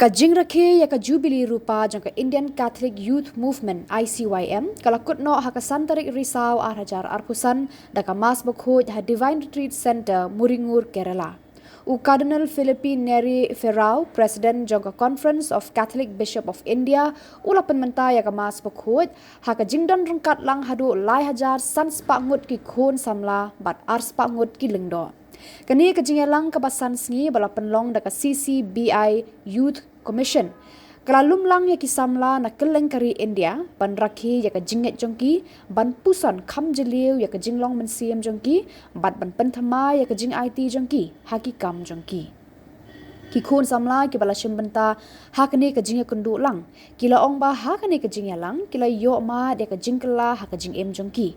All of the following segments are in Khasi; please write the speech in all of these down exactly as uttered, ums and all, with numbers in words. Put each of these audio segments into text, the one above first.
Ka jingrakhe ïa ka Jubilee Rupa jong ka Indian Catholic Youth Movement, I C Y M, ka la kut noh ha ka san tarik Risaw ar hajar arphew san da ka Mass Bakhuid ha Divine Retreat Centre, Muringur, Kerala. U Cardinal Felipe Neri Ferrão, President jong ka Conference of Catholic Bishop of India, u la pynmynta ïa ka Mass Bakhuid ha ka jingdon ryngkat lang haduh lai hajar san spah ngut ki khun samla bad ar spah ngut ki lyngdoh. Kane ka jingïalang kaba san sngi ba la pynlong da ka C C B I Youth Commission ka la lum lang ïa ki samla na kylleng ka ri India ban rakhe ïa ka jingngeit jong ki, ban puson kham jylliew ïa ka jinglong mynsiem jong ki, bad ban pynthymmai ïa ka jingaiti jong ki ha ki kam jong ki. Ki khun samla kiba la shim bynta ha kane ka jingïakynduh lang ki la ong ba ha kane ka jingïalang ki la ïoh mad ïa ka jingkylla ha ka jingim jong ki.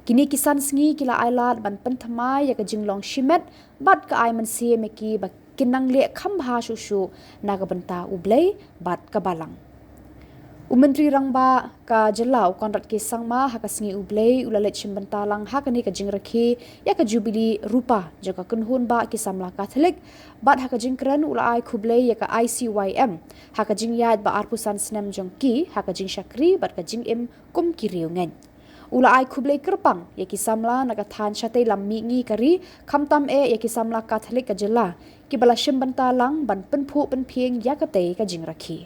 Kine ki san sngi ki la ailad ban pynthymmai ïa ka jinglong shimet bad ka ai mynsiem ïa ki ba kin nang leh kham bha shuh shuh na ka bynta U Blei bad ka Balang. U Myntri Rangbah ka jylla, u Conrad K Sangma, ha ka sngi U Blei u la leit shim bynta lang ha kane ka jingrakhe ïa ka Jubilee Rupa jong ka kynhun bah ki samla Catholic, bad ha ka jingkren u la ai khublei ïa ka I C Y M ha ka jingïaid ba arphew san snem jong ki ha ka jingshakri bad ka jingim kum ki riewngeit. U la ai khublei kyrpang ïa ki samla na ka thaiñ shatei lam mihngi ka ri, khamtam eh ïa ki samla Catholic ka jylla, kiba la shim bynta lang ban pynphuh pynphieng ïa katei ka jingrakhe.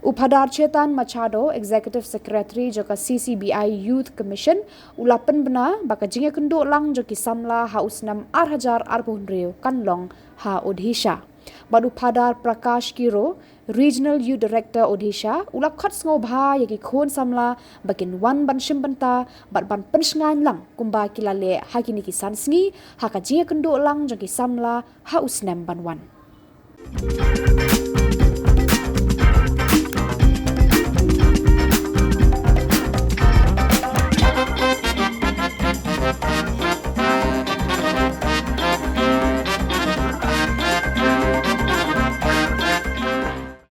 U Phadar Chetan Machado, Executive Secretary jong ka C C B I Youth Commission, u la pynbna ba ka jingïakynduh lang jong ki samla ha u snem ar hajar arphew hynriew kan long ha Odisha. Bad u Phadar Prakash Kiro, Regional Youth Director Odisha, u la khot sngewbha ïa ki khun samla ba kin wan ban shim bynta bad ban pynshngaiñ lang kumba ki la leh ha kine ki san sngi ha ka jingïakynduh lang jong ki samla ha u snem ban wan.